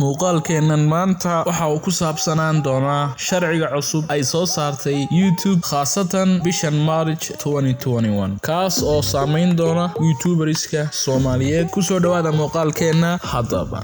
Muuqaalkeennan maanta waxa uu ku saabsanaan doonaa sharciga cusub ay soo saartay YouTube, khaasatan bishan March 2021, kaas oo saameyn doona YouTuberska Soomaaliyeed. Kusoo dhawaada muuqaalkeenna haddaba.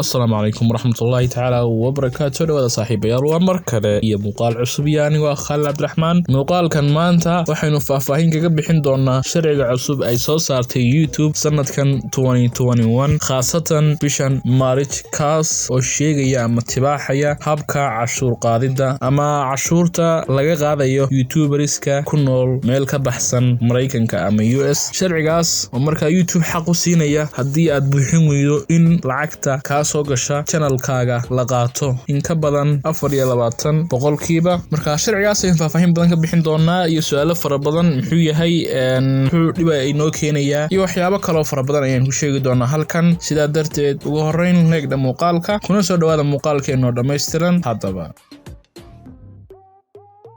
Asalaamu calaykum waraxmatullaahi tacaala wabarakaatu. Dhawaada saaxiibayaal, waa mar kale iyo muuqaal cusub iyo anigoo ah Khaalid Cabdiraxmaan. Muuqaalkan maanta waxaynu faahfaahin kaga bixin doonaa sharciga cusub ay soo saartay YouTube sanadkan 2021, khaasatan bishan March, kaas oo sheegaya ama tibaaxaya habka cashuur qaadidda ama cashuurta laga qaadayo YouTuberska ku nool meel ka baxsan Maraykanka ama US. Sharcigaas oo markaa YouTube xaq u siinaya, haddii aad buuxin weydo, in lacagta kaa soo gasha channelkaaga la qaato in ka badan 24%. Marka sharcigaas ayaan faahfaahin badan ka bixin doonaa iyo su-aalo fara badan: muxuu yahay, muxuu dhiba inoo keenayaa, iyo waxyaabo kaloo fara badan ayaan ku sheegi doonaa halkan. Sidaa darteed, ugu horreyn leegdha muuqaalka, kuna soo dhawaada muuqaalkeenoo dhammaystiran. Haddaba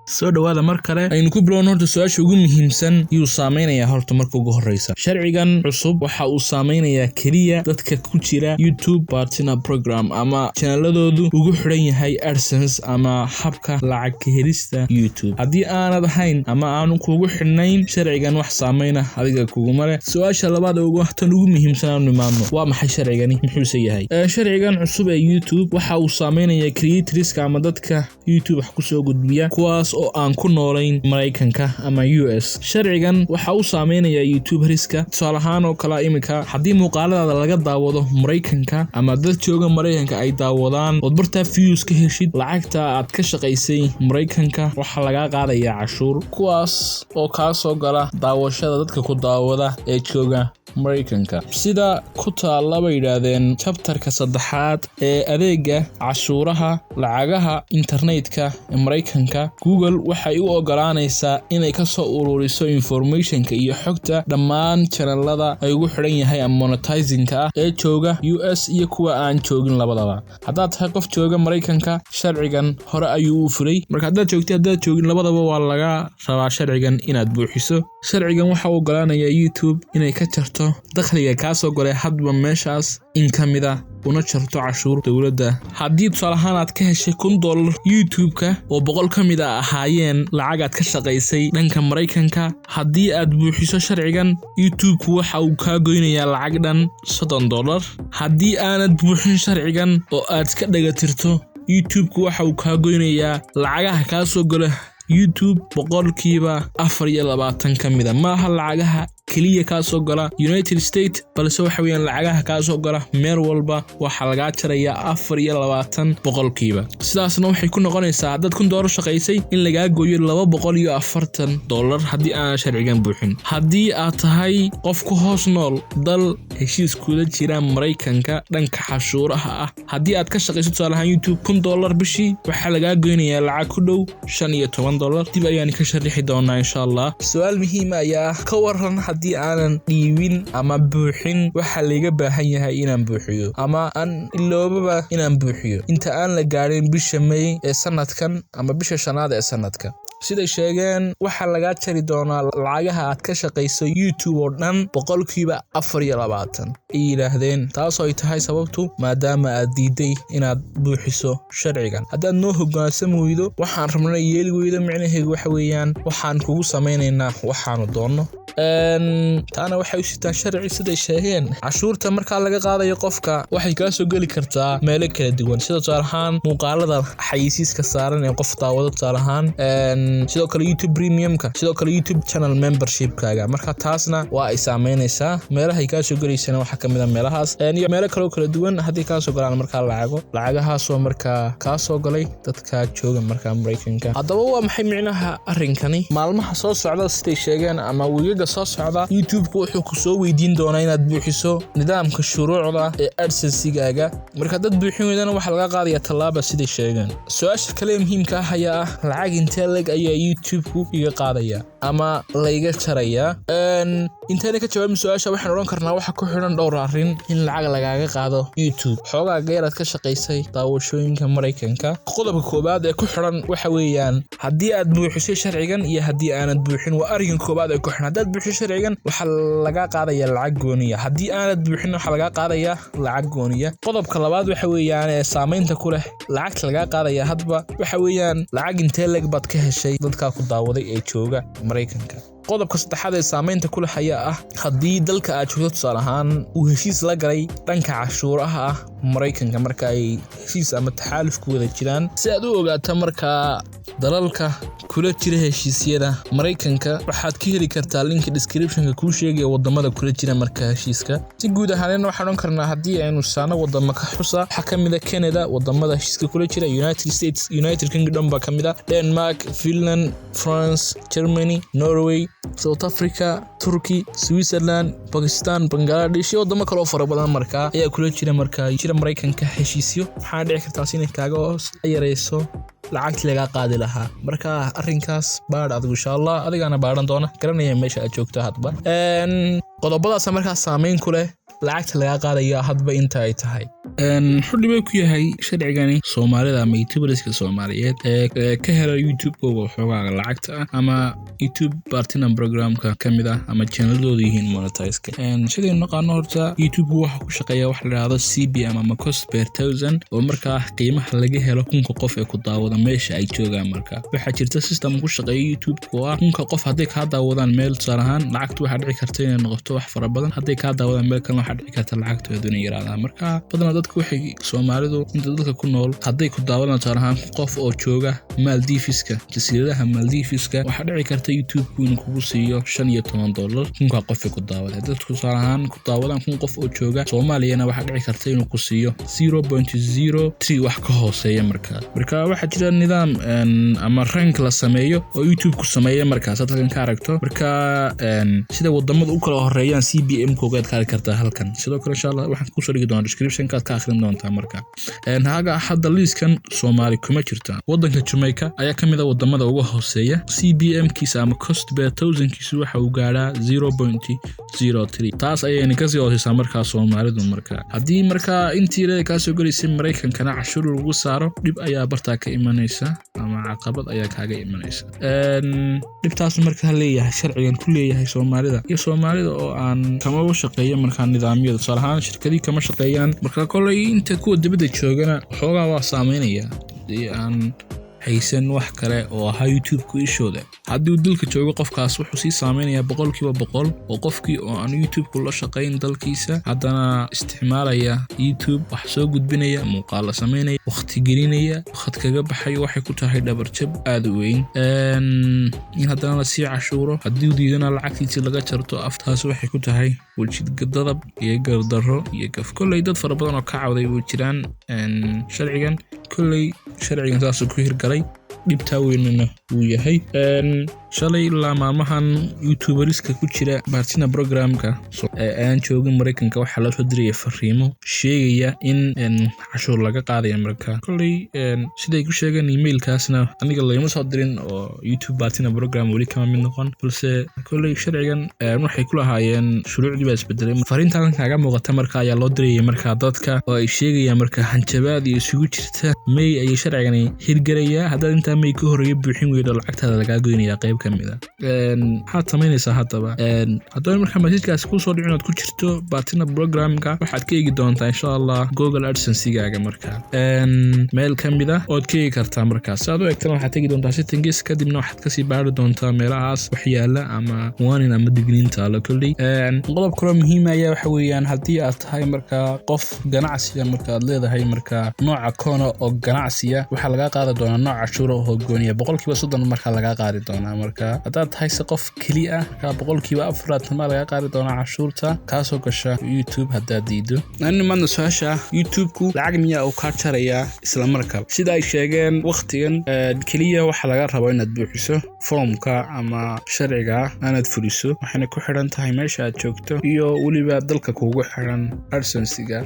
soo dhawaada mar kale. Aynu ku bilowno horta su-aasha ugu muhiimsan: yuu saameynayaa? Horta marka ugu horreysa, sharcigan cusub waxa uu saameynayaa keliya dadka ku jira YouTube Partner Program ama channeladoodu ugu xidhan yahay AdSense ama habka lacag ka helista YouTube. Haddii aanad ahayn ama aanu kugu xidhnayn, sharcigan wax saameyna adiga kuguma leh. Su-aasha labaad ee tan ugu muhiimsan aanu imaadno: waa maxay sharcigani, muxuuse yahay? Sharcigan cusub ee YouTube waxa uu saameynayaa creatorska ama dadka YouTube wax kusoo gudbiya, kuwaas oo aan ku noolayn Maraykanka ama US. Sharcigan waxa uu saameynayaa YouTuberska tusaale ahaan oo kale iminka, haddii muuqaaladaada laga daawado Maraykanka ama dad jooga Maraykanka ay daawadaan, ood bartaa views ka heshid, lacagta aad ka shaqaysay Maraykanka waxaa lagaa qaadayaa cashuur, kuwaas oo kaa soo gala daawashada dadka ku daawada ee jooga Maraykanka. Sida ku taalla, bay yidhaahdeen, chapterka saddexaad ee adeega cashuuraha lacagaha internetka ee Maraykanka, Google waxay u ogolaanaysaa inay kasoo ururiso informationka iyo xogta dhammaan channelada ay ugu xidhan yahay ama monetizingka ah ee jooga US iyo kuwa aan joogin labadaba. Haddaad tahay qof jooga Maraykanka, sharcigan hore ayuu u fulay. Marka haddaad joogtay, haddaad joogin, labadaba waa laga rabaa sharcigan inaad buuxiso. Sharcigan waxa uu ogolaanayaa YouTube inay ka jarto dakhliga kaasoo golay hadba meeshaas in ka mid a, una jarto cashuur dowladda. Haddii tusaale ahaan aad ka heshay $1000 YouTube-ka, oo 100 ka mid a ahaayeen lacag aad ka shaqaysay dhanka Maraykanka, haddii aad buuxiso sharcigan, YouTube-ku waxa uu kaa goynayaa lacag dhan $30. Haddii aanad buuxin sharcigan oo aad ka dhagatirto, YouTube-ku waxa uu kaa goynayaa lacagaha kaa soo gola YouTube 24% ka mida. Maaha lacagaha keliya kaa soo gala United States, balse waxa weeyaan lacagaha kaa soo gala meel walba waxaa lagaa jarayaa 24%. Sidaasna waxay ku noqonaysaa, haddaad $1000 shaqaysay, in lagaa gooyo $240 haddii aanad sharcigan buuxin. Haddii aad tahay qof ku hoos nool dal heshiis kula jira Maraykanka dhanka cashuuraha ah, haddii aad ka shaqayso tusaale ahaan YouTube $1000 bishii, waxaa lagaa goynayaa lacag ku dhow $15. Dib ayaan ka sharixi doonaa, insha Allah. Su-aal muhiima ayaa ah: ka waran haddii aanan dhiibin ama buuxin waxa layga baahan yahay inaan buuxiyo, ama aan iloobaba inaan buuxiyo inta aan la gaadhin bisha May ee sanadkan ama bisha shanaad ee sanadka? Siday sheegeen, waxaa lagaa jari doonaa lacagaha aad ka shaqayso YouTube oo dhan 24%, ay yidhaahdeen, taasoo ay tahay sababtu maadaama aad diiday inaad buuxiso sharcigan. Haddaad noo hogaansami weydo, waxaan rabnay yeeli weydo, micnaheedu waxa weeyaan waxaan kugu samaynaynaa waxaanu doonno. Taana waxay u sitaan sharci, siday sheegeen. Cashuurta markaa laga qaadayo qofka waxay kaa soo geli kartaa meelo kala duwan, sida tusaale ahaan muuqaalada xayeysiiska saaran ee qof daawado, tusaale ahaan sidoo kale YouTube Premiumka, sidoo kale YouTube channel membershipkaaga. Marka taasna waa ay saameynaysaa. Meelahay kaa soo gelaysana waxaa kamid a meelahaas iyo meelo kaloo kala duwan. Haddii kaa soo galaan markaa lacago, lacagahaasoo markaa kaa soo galay dadka jooga markaa Maraykanka. Haddaba waa maxay micnaha arrinkani? Maalmaha soo socda, siday sheegeen, ama wiigaga soo socda, YouTube-ku wuxuu ku soo weydiin doonaa inaad buuxiso nidaamka shuruucda ee AdSensigaaga. Marka dad buuxin weydana, waxaa laga qaadaya tallaaba, siday sheegeen. Su-aasha kale ee muhiimka ah ayaa ah: lacag intee leg ayaa YouTube-ku iga qaadaya ama layga jarayaa? Intayna ka jawaabin su-aasha, waxaan odhan karnaa waxa ku xidhan dhowr arrin in lacag lagaaga qaado YouTube xoogaa geeraad ka shaqaysay daawashooyinka Maraykanka. Qodobka koowaad ee ku xidhan waxa weeyaan haddii aad buuxisay sharcigan iyo haddii aanad buuxin. Waa arrinka koowaad ee ku xidhan. Haddaad buuxisay sharcigan, buuxiso sharcigan, waxaa lagaa qaadaya lacag gooniya. Haddii aanad buuxin, waxaa lagaa qaadaya lacag gooniya. Qodobka labaad waxa weeyaan ee saameynta ku leh lacagta lagaa qaadaya hadba waxa weeyaan lacag intee leeg baad ka heshay dadkaa ku daawaday ee jooga Maraykanka. Qodobka saddexaad ee saameynta ku leh ayaa ah haddii dalka aad joogto, tusaale ahaan, uu heshiis la galay dhanka cashuuraha ah Maraykanka, marka ay heshiis ama taxaaluf ku wada jiraan. Si aad u ogaato markaa dalalka kula jira heshiisyada Maraykanka, waxaad ka heli kartaa linka descriptionka kuu sheegaya wadamada kula jira marka heshiiska. Si guud ahaanena waxaan odhan karnaa, haddii aynu saano wadamo ka xusa, waxaa ka mid a Canada wadamada heshiiska kula jira, United States, United Kingdom baa ka mid a, Denmark, Finland, France, Germany, Norway, South Africa, Turkey, Switzerland, Pakistan, Bangladesh iyo wadamo kaloo fara badan markaa ayaa kula jira markaa jira Maraykanka heshiisyo. Waxaana dhici kartaas inay kaaga hoos yareyso lacagtii lagaa qaadi lahaa. Marka arrinkaas baadh adigu, insha Allah, adigaana baadhan doona, garanaya meesha aad joogto hadba. Qodobadaasa markaa saameyn ku leh lacagta lagaa qaadaya hadba inta ay tahay. Muxuu dhibay ku yahay sharcigani Soomaalida ama YouTuberska Soomaaliyeed ee ka hela YouTube-kooga waxoogaaga lacagta ah ama YouTube Partner Programka ka mid ah ama channeladooda yihiin monetizeka? Sidaynu naqaano, horta YouTube waxa ku shaqeeya waxa la dhahdo CPM ama cost per thousand, oo markaa qiimaha laga helo 1000-ka qof ee ku daawada meesha ay joogaan. Marka waxaa jirta system ku shaqeeya YouTube oo ah 1000-ka qof hadday kaa daawadaan meel, tusaale ahaan, lacagtu waxaa dhici karta inay noqoto wax fara badan. Hadday kaa daawadaan meel kalena, waxaa dhici karta lacagtoodu inay yaraadaan. Marka badanaa dadku waxay, Soomaalidu inta dadka ku nool, hadday ku daawadaan, tusaale ahaan, qof oo jooga Maldiviska, jasiiradaha Maldiviska, waxaa dhici karta YouTube-ku inuu kugu siiyo $15 kunka qof ee ku daawaday. Dadku, tusaale ahaan, ku daawadaan 1000 qof oo jooga Soomaaliyana, waxaa dhici karta inuu ku siiyo 0.03, wax ka hooseeya. Marka waxaa jira nidaam ama rank la sameeyo oo YouTube ku sameeya. Markaas aad halkan ka aragto marka sida wadamada u kala horeeyaan CPM koogaad ka arki kartaa halkan. Sidoo kale, insha Allah, waxaan kusoo dhigi doonaa descriptionkaad ka akhrin doontaa. Marka haga hadda liiskan Soomaali kuma jirta. Wadanka Jamaica ayaa ka mid a wadamada uga hooseeya. CPM kiisa ama cost per thousandkiisu waxa uu gaadhaa 0.03. Taas ayayna kasii hooseysaa markaa Soomaalidu. Marka haddii markaa intii leeda kaasoo gelaysay Maraykankana cashuur lagu saaro, dhib ayaa bartaa ka imanaysa ama caqabad ayaa kaaga imanaysa. Dhibtaas markaa leeyahay sharcigan ku leeyahay Soomaalida iyo Soomaalida oo aan kamaba shaqeeyo markaa nidaamyada, tusaale ahaan, shirkadii kama shaqeeyaan. Marka koley inta kuwa dibadda joogana waxoogaa waa saameynaya hadii aan haysan wax kale oo ahaa YouTube-ku ishooda. Haddii uu dalka joogo qofkaas, wuxuu sii saameynayaa 100%, oo qofkii oo aan YouTube-ku la shaqayn dalkiisa, haddana isticmaalaya YouTube, wax soo gudbinaya, muuqaal la sameynaya, waqti gelinaya, khad kaga baxayo, waxay ku tahay dhabarjab aada u weyn in haddana lasii cashuuro, haddii uu diidana lacagtiisii laga jarto. Aftaas waxay ku tahay wejidgadadab iyo gardarro iyo gaf. Kolley dad fara badan oo ka cawday way jiraan sharcigan. Kolley sharcigan saasuu ku hirgalay, dhibtaa weynana wuu yahay. Shalay ilaa maalmahan YouTuberiska ku jira Partner Programka ee aan joogin Maraykanka waxaa loo soo diraya fariimo sheegaya in cashuur laga qaadaya. Marka kolley siday ku sheegeen emailkaasna, aniga lagama soo dirin oo YouTube Partner Program weli kama mid noqon, balse kolley sharcigan waxay ku lahaayeen shuruucdii baa isbedelay. Fariintan kaaga muuqata marka ayaa loo dirayay marka dadka oo ay sheegayaan marka hanjabaad iyo isugu jirta May ayay sharcigani hirgelayaa, haddaad intaa May ka horreeya buuxin weydo, lacagtaada lagaa goynayaa qayb ka mid a. Maxaad samaynaysaa haddaba? Haddaba markaa messagekaasi kusoo dhicin ood ku jirto Partner Programka, waxaad ka eegi doontaa, insha Allah, Google AdSensigaaga markaa meel ka mid ah ood ka eegi kartaa. Markaas si aad u eegtana, waxaad tegi doontaa settings, kadibna waxaad kasii baari doontaa meelahaas wax yaala ama warning ama digniinta alla. Kolley qodob kaloo muhiim ayaa waxa weeyaan, haddii aad tahay markaa qof ganacsiga, marka aad leedahay markaa nooca koona oo ganacsiya, waxaa lagaa qaadi doonaa nooc cashuura oo gooniya, 30% markaa lagaa qaadi doonaa. Marka haddaad tahay se qof keli ah, markaa 40% baa lagaa qaadi doonaa cashuurta kaasoo gasha YouTube haddaad diido. Ani maadna su-aasha ah, YouTube-ku lacag miyaa uu kaa jarayaa isla markaba? Sida ay sheegeen, wakhtigan keliya waxaa laga rabaa inaad buuxiso foomka ama sharciga aanaad fuliso, waxayna ku xidhan tahay meesha aad joogto iyo weliba dalka kuugu xidhan AdSensiga.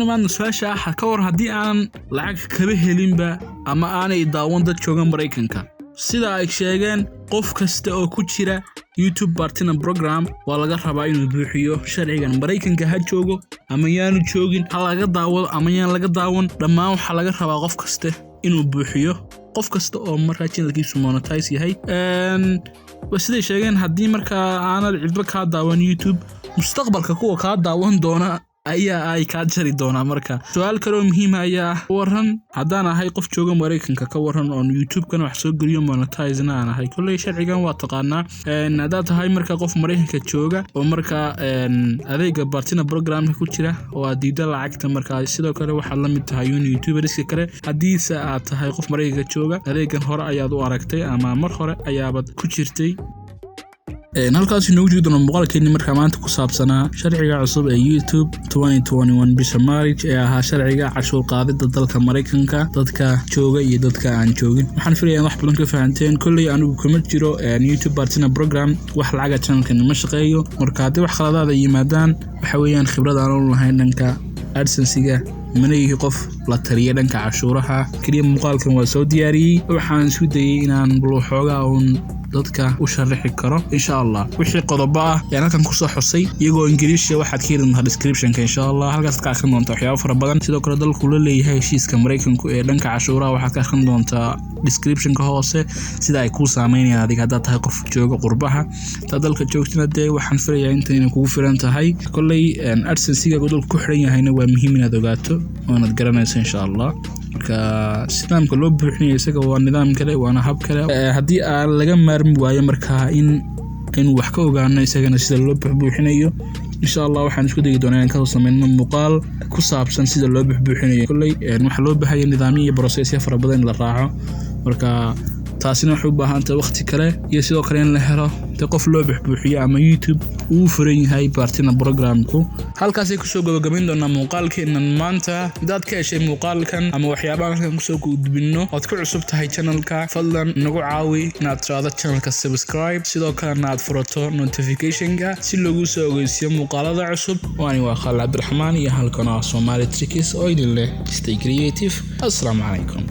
Maadna su-aasha ah, ka war haddii aanan lacag kaba helinba ama aanay daawan dad jooga Maraykanka? Sida ay sheegeen, qof kasta oo ku jira YouTube Partner Program waa laga rabaa inuu buuxiyo sharcigan. Maraykanka ha joogo ama yaanu joogin, ha laga daawado ama yaan laga daawan, dhammaan waxaa laga rabaa qof kaste inuu buuxiyo. Qof kasta oo markaa channelkiisu monetize yahay, siday sheegeen, haddii markaa aanad cidba kaa daawan YouTube, mustaqbalka kuwa kaa daawan doona ayaa ay kaa jari doonaa. Marka su-aal kale oo muhiima ayaa ah: waran haddaan ahay qof jooga Maraykanka, ka waran oon YouTube-kana wax soo geliyo, monetizena aan ahay? Kolley sharcigan waa taqaanaa. Haddaad tahay marka qof Maraykanka jooga oo markaa adeega partner programka ku jira oo aad diida lacagta, markaa sidoo kale waxaad la mid tahay un YouTuberska kale. Haddiise aad tahay qof Maraykanka jooga, adeegan hore ayaad u aragtay ama mar hore ayaabad ku jirtay. Halkaas inoogu jiri doona muuqaalkeeni markaa maanta ku saabsanaa sharciga cusub ee YouTube bisha March, ee ahaa sharciga cashuur qaadida dalka Maraykanka, dadka jooga iyo dadka aan joogin. Waxaan filaya in wax badan ka fahanteen. Kolley anigu kuma jiro YouTube partner program, wax lacaga channelkan ma shaqeeyo. Marka haddii wax khaladaada yimaadaan, waxa weeyaan khibrad aan u lahayn dhanka AdSense-iga, mana yihi qof la taliya dhanka cashuuraha. Keliya muuqaalkan waa soo diyaariyey, waxaan isku dayey inaan bal xoogaa uun dadka u sharaxi karo, insha Allah. Wixii qodobo ah ayaan halkan kusoo xusay iyagoo Ingiriisha waxaad ka heli doontaa descriptionka, insha Allah. Halkaas ka akhrin doontaa waxyaabo fara badan. Sidoo kale dalku la leeyahay heshiiska Maraykanku ee dhanka cashuuraha waxaad ka akhrin doontaa descriptionka hoose, sida ay kuu saameynayaan adiga haddaad tahay qof jooga qurbaha. Hadaad dalka joogtina, dee waxaan filayaa inta inay kugu filan tahay. Kolley AdSense-iga dalku ku xiran yahayna waa muhiim inaad ogaato oonaad garanayso, insha Allah. Marka nidaamka loo buuxinayo isaga waa nidaam kale, waana hab kale. Haddii aan laga maarmi waayo markaa in aynu wax ka ogaano isagana sida loo buuxbuuxinayo, insha Allah waxaan isku dayi doonaa inaan kasoo sameyno muuqaal ku saabsan sida loo buuxbuuxinayo. Kolley waxaa loo baahaya nidaamyo iyo processya fara badan in la raaco. Marka taasina waxay u baahan tahay waqti kale iyo sidoo kale in la helo de qof loo buxbuuxiyo ama YouTube uu furan yahay partner programku. Halkaasay kusoo gabagabayn doonaa muuqaalkeenan maanta. Haddaad ka heshay muuqaalkan ama waxyaabaha halkan kusoo gudbinno, ood ku cusub tahay channelka, fadlan nagu caawi inaad tiraahdo channelka subscribe, sidoo kalena aad furato notificationka si loogu soo ogeysiiyo muuqaalada cusub. Waani waa Khaalid Cabdiraxmaan iyo halkan oo ah Somali Tricks oo idin leh stay creative. Assalaamu calaykum.